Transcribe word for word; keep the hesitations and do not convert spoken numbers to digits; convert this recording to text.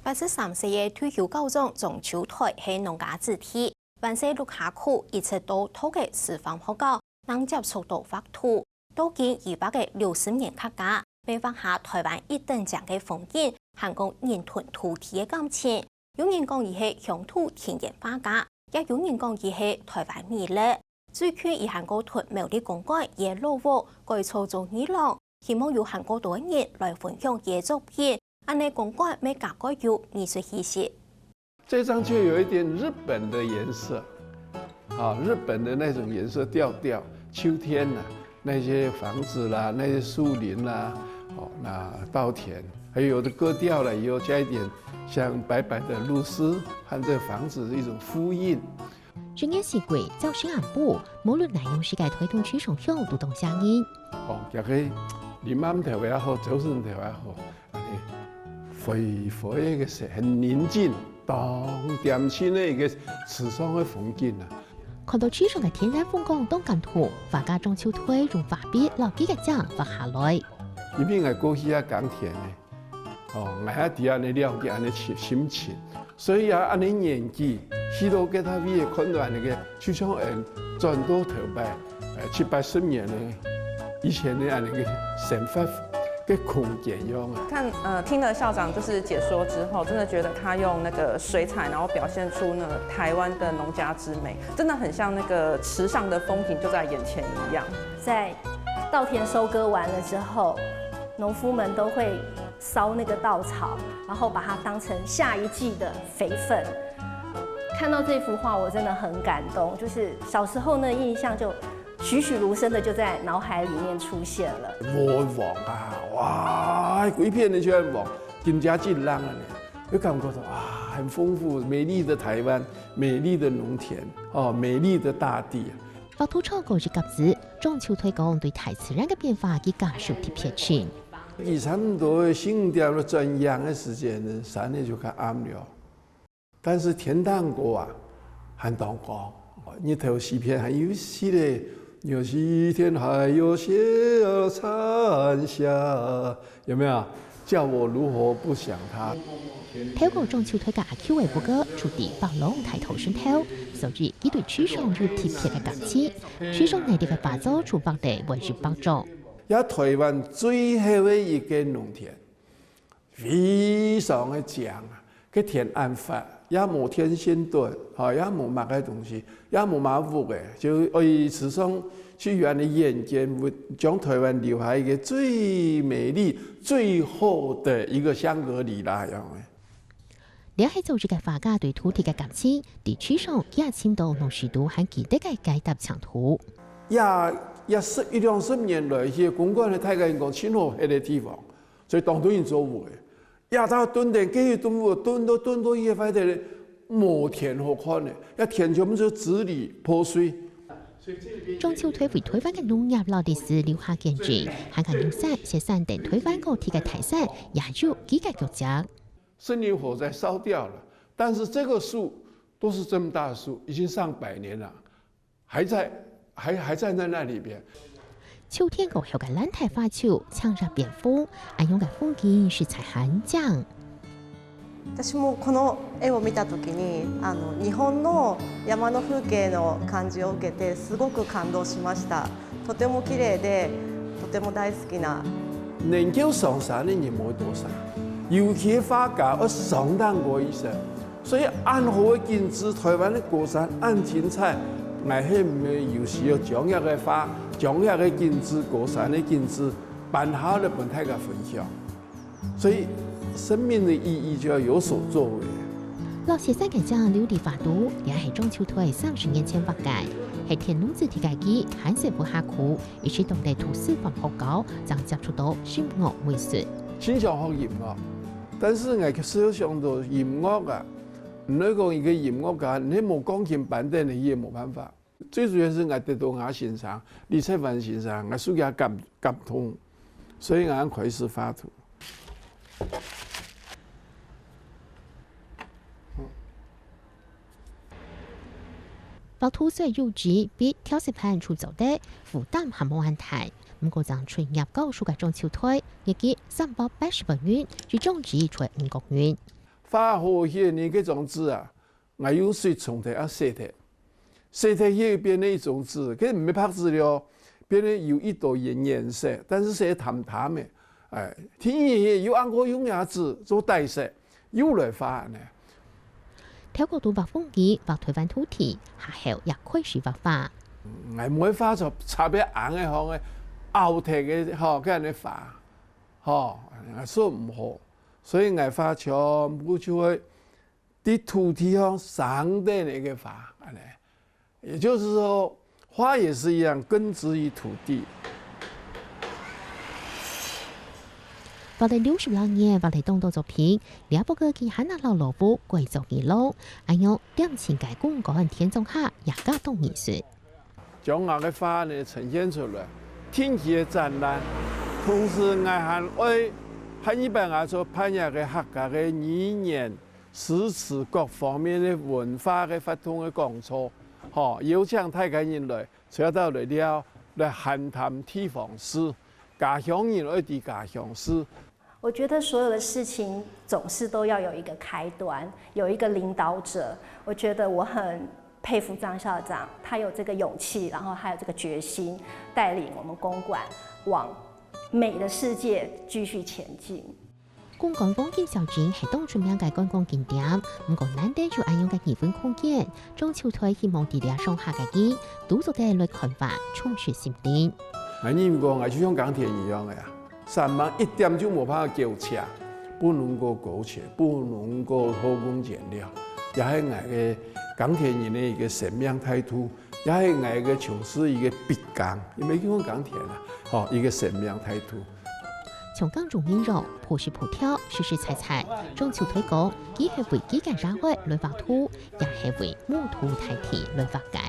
八十三歲个退休校長張秋台係農家子弟，還細六下區一直到讀个師範學校，正接觸到畫圖。到今佢畫个六十年客家，乜畫下台灣一等靚个風景，還過人同土地个感情。有人講佢係鄉土田園畫家，也有人講佢係台灣米勒。最近佢還過同苗栗公館个老屋改造做藝廊，希望有還過多人來分享佢个作品。恁呢公館乜加蓋有藝術氣息。這張就有一點日本的顏色，啊，日本的那種顏色調調，秋天啊，那些房子啦，那些樹林啦，哦，那稻田，還有的格調了以後加一點像白白的鷺鷥，和這房子是一種呼應。 十月四季，朝晨暗晡，無論哪樣時个台東徐上鄉都當嚇人。哦，這个林暗頭也好，朝晨頭也好，恁呢灰灰个色，很寧靜，當恬靜个一个池上个風景啊。看到徐上个天然風光當感動，畫家張秋台用畫筆摎幾个井畫下來。因為𠊎過去也耕田个， 哦，𠊎也知恁呢了解恁呢心心情，所以啊，恁呢年紀，去到該搭位看到恁呢个，就像嗯，轉到頭擺，呃，七八十年呢，以前的恁呢个生活个空間樣啊。看，呃，聽了校長就是解說之後，真的覺得他用那個水彩，然後表現出那個台灣的農家之美，真的很像那個池上的風景就在眼前一樣。在稻田收割完了之後，農夫們都會 烧那個稻草，然後把它當成下一季的肥糞。看到這幅畫，我真的很感動，就是小時候那印象就栩栩如生的就在腦海裡面出現了。黃黃啊，哇，規片的全黃，金家金亮啊呢，就感覺到啊，很豐富，美麗的台灣，美麗的農田，哦，美麗的大地啊。畫圖創作一甲子，張秋台講對大自然个變化佢感受特別深。 佢差不多四五點鐘轉陽个時間呢，山呢就較暗了。但是天頂高啊，還當光，日頭西片還有息咧，有西天還有些殘霞，有沒有？叫我如何不想他？透過張秋台个阿舅个屋个，就在北浪大道脣頭，所以佢對徐上有特別个感情。徐上內底个畫作就畫得萬人百種。 也台灣最後个一個農田，非常个靚啊！該田恁闊，也無電線杆，吼，也無麼个東西，也無麼屋个，就愛池上去遠个眼界，將台灣留下一個最美麗、最好的一個香格里拉樣个。 這係做一個畫家對土地个感情，在徐上也尋到農事都還記得个解答程度。也，也十一兩十年來，去公館个大家講，盡好歇个地方，所以當多人做屋个。也到蹲等，繼續蹲屋，蹲到，蹲到也壞忒咧，無田好看咧，也田全部就支離破碎。張秋台為台灣个農業摎歷史留下見證，還佮玉山、雪山等台灣各地个大山，也有佢个足跡。 森林火災燒掉了，但是這個樹都是這麼大的樹，已經上百年了，還在，還，還站在那裡邊。秋天過後个蘭台花樹，青葉變紅，恁樣个風景實在還靚。私もこの絵を見た時に、あの、日本の山の風景の感じを受けて、すごく感動しました。とても綺麗で、とても大好きな 能夠上山个人無多少，尤其畫家愛上頂高一層。所以恁好个景致，台灣个高山恁精彩，𠊎係毋係有時候將這个畫，將這个景致，高山个景致，搬下來分大家分享。所以生命的意義就要有所作為。落雪山个靚留在畫肚，這係張秋台三十年前畫个，係田農子弟个佢，還細屋下區， 一直當在讀師範學校，正接觸到音樂美術。盡想學音樂，但是𠊎个時候想到音樂啊，你講一個音樂家，你無鋼琴板凳，你也無辦法。最主要係𠊎得到𠊎先生，李策凡先生，𠊎受佢感，感動，所以𠊎開始畫圖。 畫圖雖有紙、筆、調色盤就做得，負擔還無恁大。毋過正出業教書个張秋台，月給三百八十元，一張紙才五角銀。啊，好，該年該張紙啊，𠊎用水沖忒啊洗忒，洗忒去變成一張紙，該毋係白紙了，變成有一朵顏顏色，但是色淡淡个。哎，天氣又恁好用這紙做底色，又來畫呢。頭過都畫風景、畫臺灣土地，下後也開始畫畫。𠊎毋會畫出差別紅个、紅个、拗忒个吼，該樣个畫，吼，𠊎手毋好，所以𠊎畫全部就會在土地上生等个畫，恁呢。也就是說，畫也是一樣，根植於土地。畫了六十零年，畫了當多作品，這駁个佢還拿摎老屋改做藝廊，恁樣恬靜个公館天井下也加當藝術。將𠊎个畫呢呈現出來，定期个展覽，同時𠊎還愛，還一般𠊎做辦這个客家个語言、詩詞各方面个文化个活動个講座，吼，邀請大家人來，坐到來尞，來閒談地方事，家鄉人愛知家鄉事。我覺得所有的事情總是都要有一個開端，有一個領導者。我覺得我很佩服張校長，他有這個勇氣，然後還有這個決心，帶領我們公館往美的世界繼續前進。公館黃金小姐係當出名个觀光景點，毋過難得有恁樣个藝文空間，張秋台希望在這上下个人都做得來看畫，充實心靈。 𠊎認為講，𠊎就像耕田一樣个啊，三萬一點就無辦法糾纏，不能夠苟且，不能夠偷工減料，也係𠊎个耕田人个一個生命態度，也係𠊎个從事一個筆耕，也毋係講耕田啊，吼，一個生命態度。像耕種一樣，樸實樸條，實實在在，張秋台講，佢係為佢个社會來畫圖，也係為母土大地來畫家。